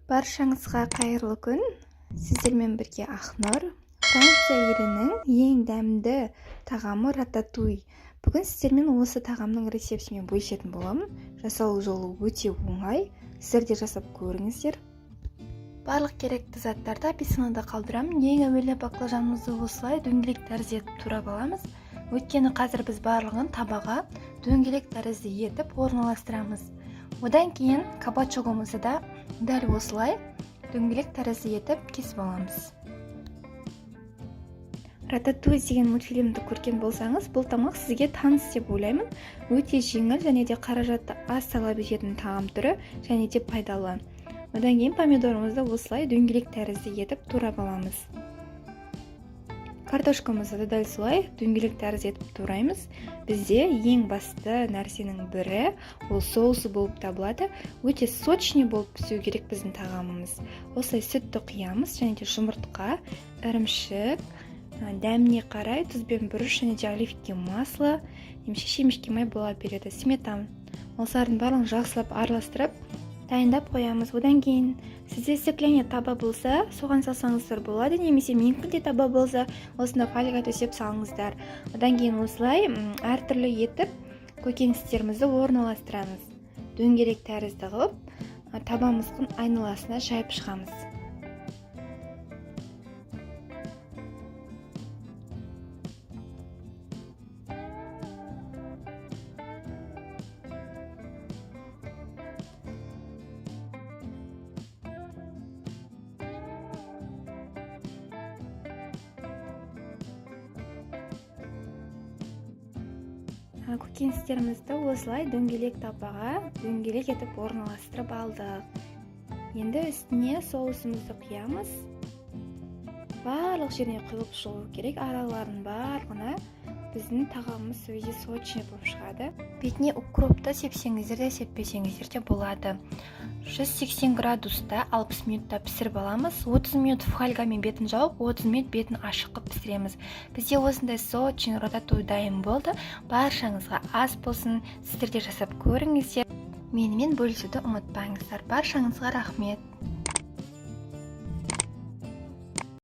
Баршаңызға қайырлы күн! Сіздермен бірге Ақнұр. Франция елінің ең дәмді тағамы рататуй. Бүгін сіздермен осы тағамның рецептімен бөлісетін боламын. Жасалу жолы өте оңай. Сіздер де жасап көріңіздер. Барлық керекті заттарды описанияда қалдырамын. Ең әуелі баклажанымызды осылай дөңгелек тәрізді етіп турап аламыз. Өйткені қазір біз барлығын табаға дөңгелек тәрізді етіп орналастырамыз. Одан кейін кабачогымызды да дәл осылай дөңгелек тәрізді етіп кесіп аламыз. Рататуй деген мультфильмді көрген болсаңыз, бұл тамақ сізге таныс деп ойлаймын. Өте жеңіл және де қаражатты аз талап ететін тағам түрі және де пайдалы. Одан кейін помидорымызды осылай дөңгелек тәрізді етіп турап аламыз. Картошкамызды да дәл солай дөңгелек тәрізді етіп тураймыз. Бізде ең басты нәрсенің бірі ол соусы болып табылады. Өте сочный болып пісу керек біздің тағамымыз. Осылай сүтті құямыз және де жұмыртқа, ірімшік, дәміне қарай тұз бен бұрыш және де оливковое масло немесе шемішке май бола береді, сметана. Осылардың барлығын жақсылап араластырып дайындап қоямыз. Одан кейін сізде стеклянный таба болса, соған салсаңыздар болады, немесе менікінде таба болса, осында фольга төсеп салыңыздар. Одан кейін осылай әртүрлі етіп көкөністерімізді орналастырамыз. Дөңгелек тәрізді қылып табамыздың айналасына жайып шығамыз. Көкөністерімізді осылай дөңгелек табаға дөңгелек етіп орналастырып алдық. Енді үстіне соусымызды құямыз. Барлық жеріне құйылып шығу керек, араларының барлығына. Біздің тағамымыз өте сочный болып шығады. Бетіне укропты сепсеңіздер де, сеппесеңіздер де болады. 180 градуста 60 минутта пісіріп аламыз. 30 минут фольгамен бетін жауып, 30 минут бетін ашық қылып пісіреміз. Бізде осындай сочный рататуй дайын болды. Баршаңызға ас болсын! Сіздер де жасап көріңіздер, менімен бөлісуді ұмытпаңыздар. Баршаңызға рахмет!